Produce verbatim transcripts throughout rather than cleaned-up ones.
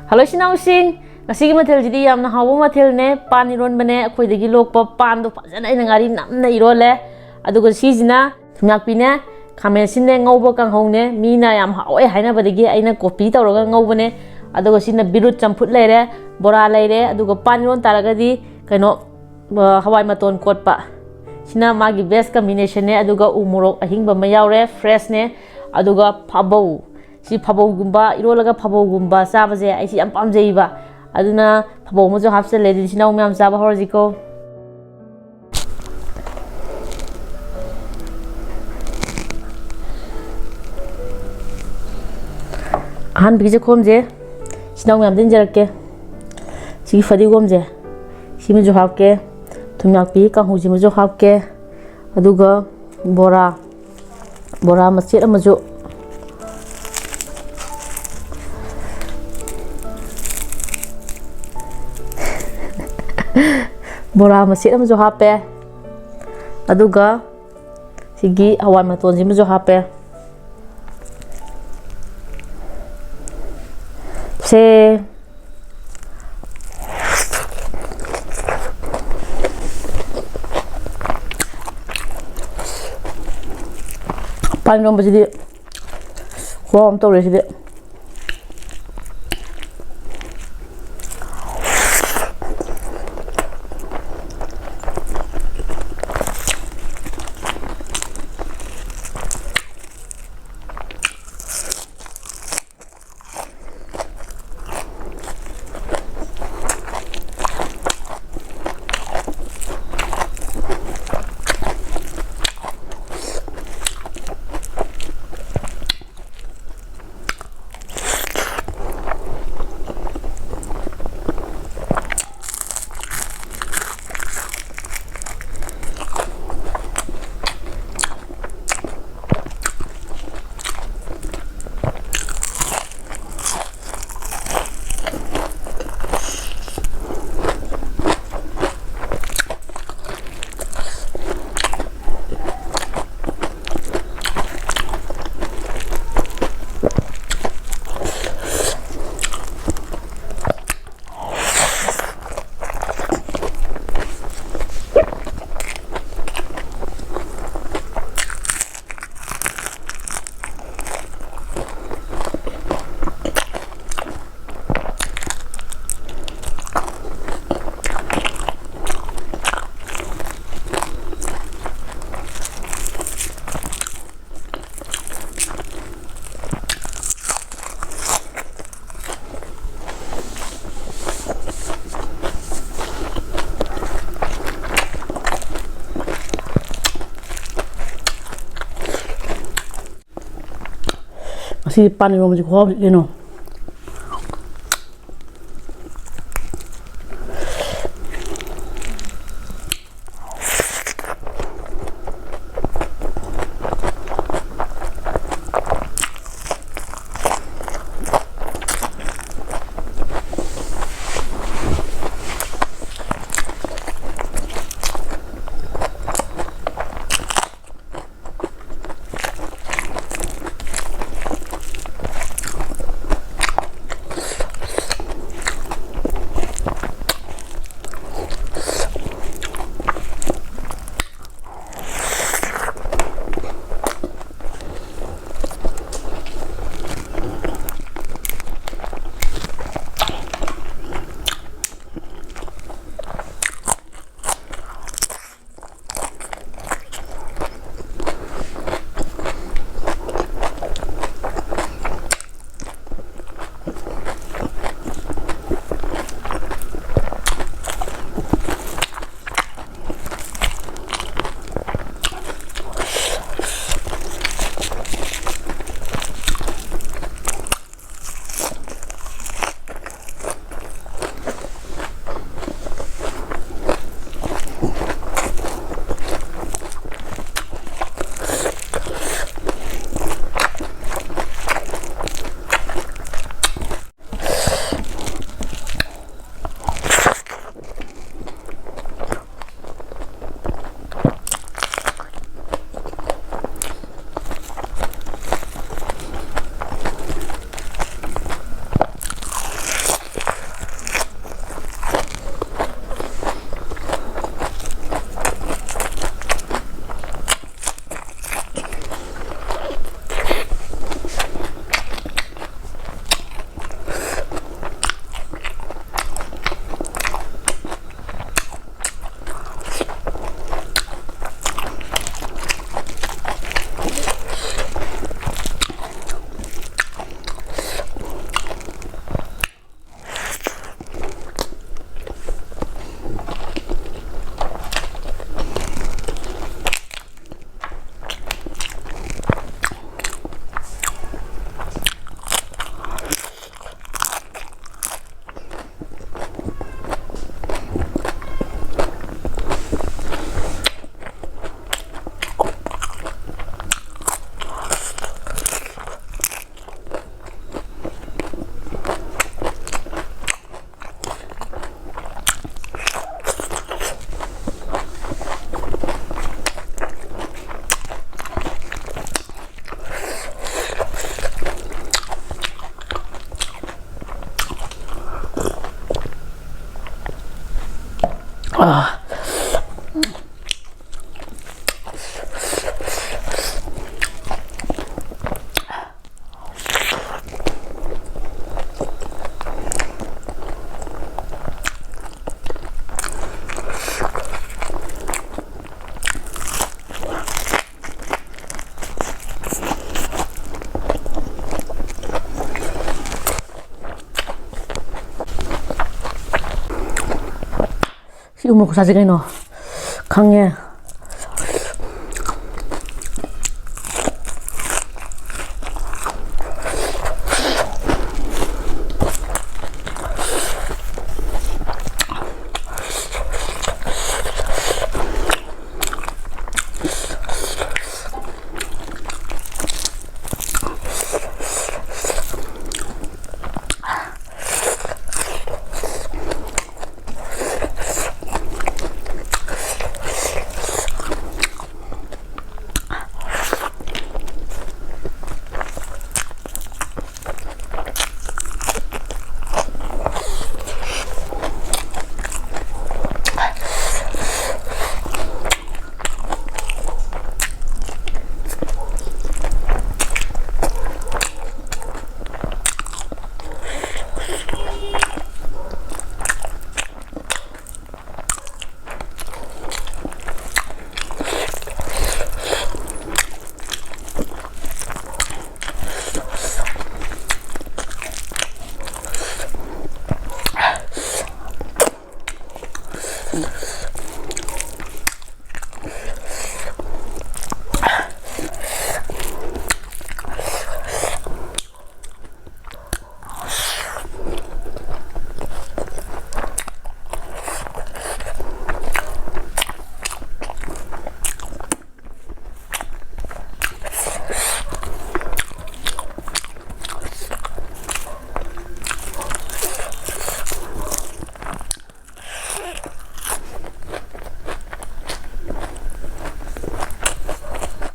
Hello ꯏꯆꯤꯟ ꯏꯅꯥꯎꯁꯤꯡ, ꯉꯁꯤꯒꯤ ꯃꯊꯦꯜꯁꯤꯗꯤ ꯌꯥꯝꯅ ꯍꯥꯎꯕ ꯃꯊꯦꯜꯅꯦ꯫ ꯄꯥꯟ ꯏꯔꯣꯟꯕꯅꯦ꯫ ꯑꯩꯈꯣꯏꯗꯒꯤ ꯂꯣꯛꯄ ꯄꯥꯟꯗꯣ ꯐꯖꯅ ꯑꯩꯅ ꯉꯥꯔꯤ ꯅꯝꯅ ꯏꯔꯣꯜꯂꯦ꯫ ꯑꯗꯨꯒ ꯁꯤꯁꯤꯅ ꯊꯨꯝꯌꯥꯛꯄꯤꯅꯦ, ꯈꯥꯃꯦꯟ ꯑꯁꯤꯟꯅꯦ, ꯉꯧꯕ ꯀꯥꯡꯍꯧꯅꯦ꯫ ꯃꯤꯅ ꯌꯥꯝ ꯍꯥꯎꯋꯦ ꯍꯥꯏꯅꯕꯗꯒꯤ ꯑꯩꯅ ꯀꯣꯄꯤ ꯇꯧꯔꯒ ꯉꯧꯕꯅꯦ꯫ ꯑꯗꯨꯒ ꯁꯤꯅ ꯕꯤꯔꯨꯠ ꯆꯝꯐꯨꯠ ꯂꯩꯔꯦ, ꯕꯣꯔꯥ ꯂꯩꯔꯦ, ꯑꯗꯨꯒ ꯄꯥꯟ ꯏꯔꯣꯟ ꯇꯥꯔꯒꯗꯤ ꯀꯩꯅꯣ, ꯑ, ꯍꯋꯥꯏ ꯃꯇꯣꯟ ꯀꯣꯠꯄ꯫ ꯁꯤꯅ ꯃꯥꯒꯤ best combinationꯅꯦ꯫ ꯑꯗꯨꯒ ꯎ ꯃꯣꯔꯣꯛ ꯑꯍꯤꯡꯕ ꯑꯃ ꯌꯥꯎꯔꯦ, freshꯅꯦ꯫ ꯑꯗꯨꯒ ꯐꯕꯧ, ꯁꯤ ꯐꯕꯧꯒꯨꯝꯕ ꯏꯔꯣꯜꯂꯒ ꯐꯕꯧꯒꯨꯝꯕ ꯆꯥꯕꯁꯦ ꯑꯩꯁꯤ ꯌꯥꯝ ꯄꯥꯝꯖꯩꯕ꯫ ꯑꯗꯨꯅ ꯐꯕꯧ ꯑꯃꯁꯨ ꯍꯥꯞꯆꯜꯂꯦ꯫ ꯑꯗꯨꯗꯤ ꯏꯆꯤꯟ ꯏꯅꯥꯎ ꯃꯌꯥꯝ ꯆꯥꯕ ꯍꯧꯔꯁꯤꯀꯣ꯫ ꯑꯍꯥꯟꯕꯒꯤ ꯆꯦꯈꯣꯝꯁꯦ ꯏꯆꯤꯟ ꯏꯅꯥꯎ ꯃꯌꯥꯝꯗ ꯏꯟꯖꯔꯛꯀꯦ꯫ ꯁꯤꯒꯤ ꯐꯗꯤꯒꯣꯝꯁꯦ ꯁꯤꯃꯁꯨ ꯍꯥꯞꯀꯦ, ꯊꯨꯝꯌꯥꯛꯄꯤ ꯀꯥꯡꯍꯧꯁꯤꯃꯁꯨ ꯍꯥꯞꯀꯦ, ꯑꯗꯨꯒ ꯕꯣꯔꯥ, ꯕꯣꯔꯥ ꯃꯆꯦꯠ ꯑꯃꯁꯨ, ꯕꯣꯔꯥ ꯃꯆꯦꯠ ꯑꯃꯁꯨ ꯍꯥꯞꯄꯦ꯫ ꯑꯗꯨꯒ ꯁꯤꯒꯤ ꯍꯋꯥꯏ ꯃꯇꯣꯟꯁꯤꯃꯁꯨ ꯍꯥꯞꯄꯦ꯫ ꯁꯦ꯫ ꯄꯥꯟ ꯏꯔꯣꯝꯕꯁꯤꯗꯤ ꯈꯨꯍꯥꯎ ꯑꯃ ꯇꯧꯔꯦ ꯁꯤꯗꯤ꯫ ꯁꯤ ꯄꯥꯟ ꯏꯔꯣꯝꯕꯁꯤ ꯈꯨꯍꯥꯎꯁꯤ ꯀꯩꯅꯣ꯫ ꯑꯥ꯫ ꯁꯤ ꯎ ꯃꯣꯔꯣꯛ ꯆꯥꯁꯤ ꯀꯩꯅꯣ꯫ ꯈꯪꯉꯦ꯫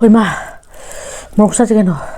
ꯍꯣꯏ ꯃꯥ, ꯃꯣꯔꯣꯛ ꯆꯥꯁꯤ ꯀꯩꯅꯣ꯫